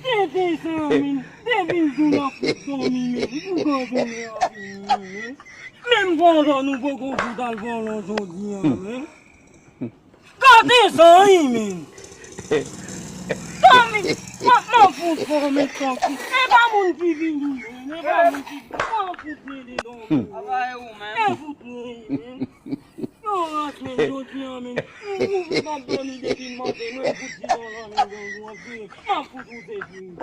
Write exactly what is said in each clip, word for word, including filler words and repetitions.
Tete sa, men, depi jou n ap fout dòmi, men, nou pa dòmi anpil, men. Menm vòlò nou poko fout al vòlò jodi a, men. Gade sa, wi, men. Dòmi, m ap, m ap fout fò, men, tankou. E pa moun ki vini, men. E pa moun ki, m ap fout mete dòmi. E fout mete, men. Yo, ras, men, jodi a, men, m, m, m ap dòmi depi maten, mwen fout di vòlò, men, gang ou ap vini, m ap fout ou se fini.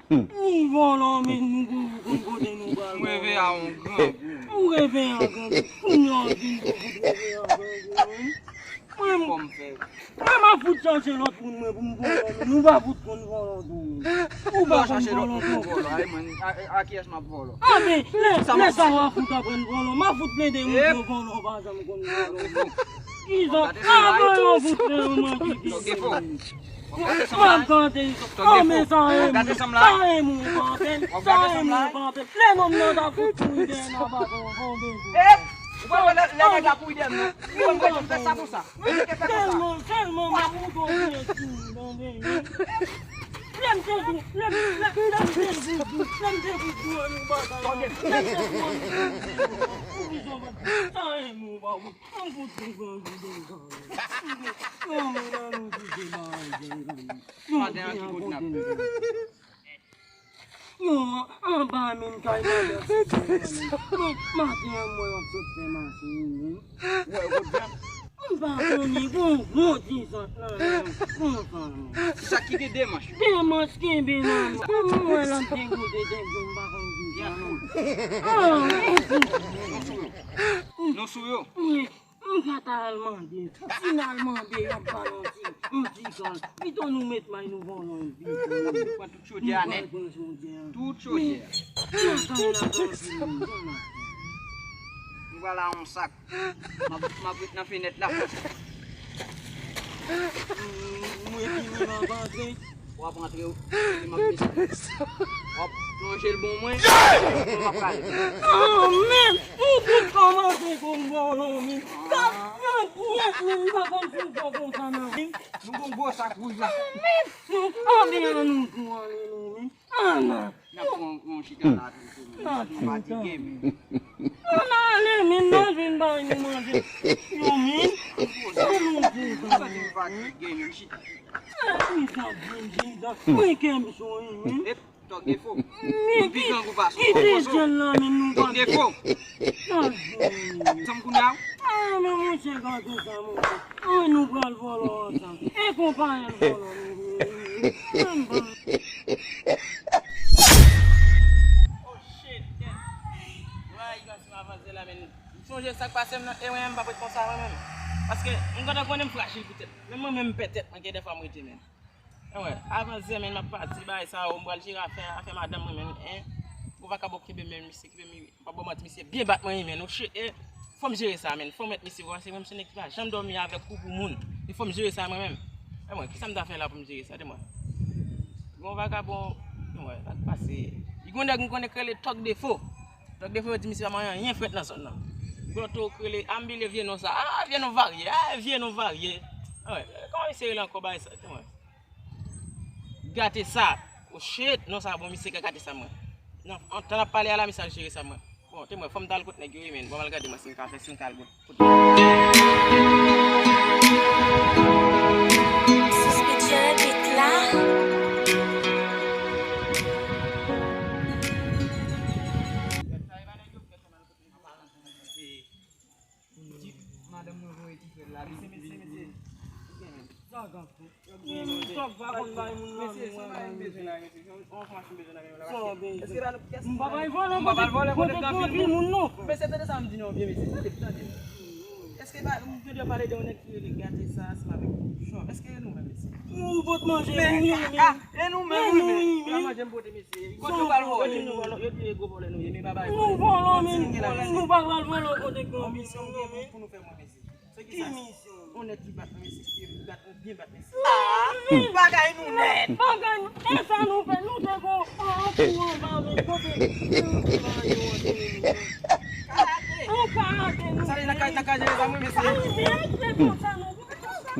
Ni vòlò, men, nou konn, konn kote nou pral. M reve a yon gran gou. Ou reve a gang, kounye a w vin pou fout reve a gang, men. Mwen, mwen, m ap fout chache lòt moun, mwen, pou m vòlò, men, nou pa fout konn vòlò tou, men. Ou pa konn vòlò tou. A, a, a kiyès m ap vòlò? A, men, lè, lè sa w ap fout aprann vòlò, m ap fout plede moun yo vòlò, pa janm konn vòlò. Kisa? Avan yo fout fè yon manti ki m ap gade. Oh, men sa e mou, sa e mou, pa bèl, sa e mou, pa bèl. Lè nonm nan ta fout kouri dèyè nan baton, bon, bebe. Ou pa wè lè, lè nèg la kouri dèyè m nan? Ou wè m fè sa konsa. Tèlman, tèlman m ap mouton vye sou li, tande. Lè m te di, lè m, lè, lè m te di, lè m te di, di ann nou bagay la. Lè m te di, ann nou bagay la. Ou vizyon pa di, sa e mou, pa ou. Ann fout nou pran gide sa. Yon moun an nou kite bagay sa. Maten an ki kote n ap fè? Yo, anba menm kay mwen, mwen, maten an, mwen ap sot fè mache, wi, men. Ou wè, ou konn fè? M pa konnen, gon gwo dizant nan men m, konsa, men. Sa ki gen demanch? Demanch kenbe nan men. Mwen wè l ap degoute, degoute, m pa konn kisa, non. Ah, non sou yo. Non sou yo. Wi. M pa ta al mande. Si n al mande, y ap ba nou ti, yon ti kal. Pito nou met may nou vòlò yon pito. Pran tout chodyè a nèt. Tout chodyè a. Men, lakay la pa anpil moun, jan m ap fè. M pral a yon sak. M ap, m ap ret nan fenèt la. M, m ret vini, m ap antre. W ap antre, w ap plonje l bon mwen. Mwen m ap prale. Oh, men, ou fout kòmanse konn vòlò, men. Gad, gad, gad, men, m pa konn fout vòlò konsa, non. Nou gon gwo sak wouj la. Men, anben, ann nou tou ale, non, men. Ann. N ap pran yon chita la tou, tou, men. Nou fatige, men. Ann ale, men, n al vin bay nou manje. Yo, men. Ann nou tou, tou. Fatige, men, chita. Mwen kè m sou li, men. Ep, Tòg Defo. Men ki, ki te djèl la, men nou pa. Tòg Defo. Sa m kounye a? Ah, men monchè, gade sa, monchè. Ah, nou pral vòlò ansanm. E konpayi l vòlò, men. Oh, shit, yeah. Why you got some avance la, men? M sonje sa k pase m nan, e mwen menm m p ap ret konsa mwen menm. Paske m gentan konnen m frajil poutèt. Menm mwen menm m pè tèt mwen gen dèfwa m rete menm. Anmwey, avan zen men m ap pati, bagay sa yo, m pral jere afè, afè madanm mwen menm, en. Gwo vakabon kenbe men misye, kenbe m, m p ap ba w manti, misye byen bat mwen wi, men, oh shit, en. Fò m jere sa, men, fò m mèt misye, paske mwen m se nèg ki pa janm dòmi avèk kou pou moun. E fò m jere sa mwen menm. Anmwey, kisa m ta fè la pou m jere sa, di mwen? Gwo vakabon, anmwey, sa k pase? Li gon nèg m konnen k rele Tòg Defo. Tòg Defo yo di misye pa manyen anyen frèt nan zòn nan. Gwo tou k rele, a m bliye vye non sa. Ah, vye non varye. Ah, vye non varye. Anmwey, kòman misye rele ankò bagay sa? Anmwey. Gate sa. Oh shit, non sa bon, misye ka gate sa mwen. Nan, antan n ap pale a la, misye al jere sa mwen. Bon, te mwen, fò m t al kot nèg yo wi, men. Bon, m al gade mwen si m ka fè, si m ka al kot, kot nèg yo. Suspicion beat la. Madanm mwen voye ti frè l la, mesye, mesye, mesye. Sa k ap fèt? Mesye, sa pa yon bezwen la, mesye, se yon, yon fach m bezwen la, men la. Sa w bezwen? Èske pa nou, èske m pa bay vòlò, m pa bay vòlò kote anpil moun, non. Mesye, tande sa m di nou, byen, mesye, tande, tande. Èske pa, m tande yo pale de yon nèg ki rele Gate sa, ansanm avèk Pouchon. Èske e nou menm, mesye? Ou pot manje pou yo, men. E nou menm, wi, men. Manje m pote, mesye. Kote nou pral vòlò? Yo di nou vòlò, yo di e gwo vòlò nou ye, men pa bay vòlò. Nou vòlò, men nou pa pral vòlò kote gran misyon gen pou nou fè mwen, mesye. Se ki sa? Ki misyon? On nèg ki bat mwen, mesye, ki bat, ou byen bat, mesye. Ah, bagay nou nèt. Bagay nou, e sa nou fè, nou te gon, on kou anba, men kote, nou karate. Ou karate nou. Sa li nan kay, nan kay, jere pa mwen, mesye. Sa li, men, se konsa nou, nou pa janm,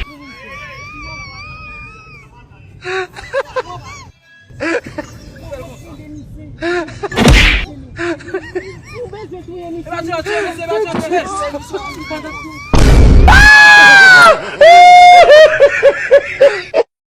Ou bezwen touye misye.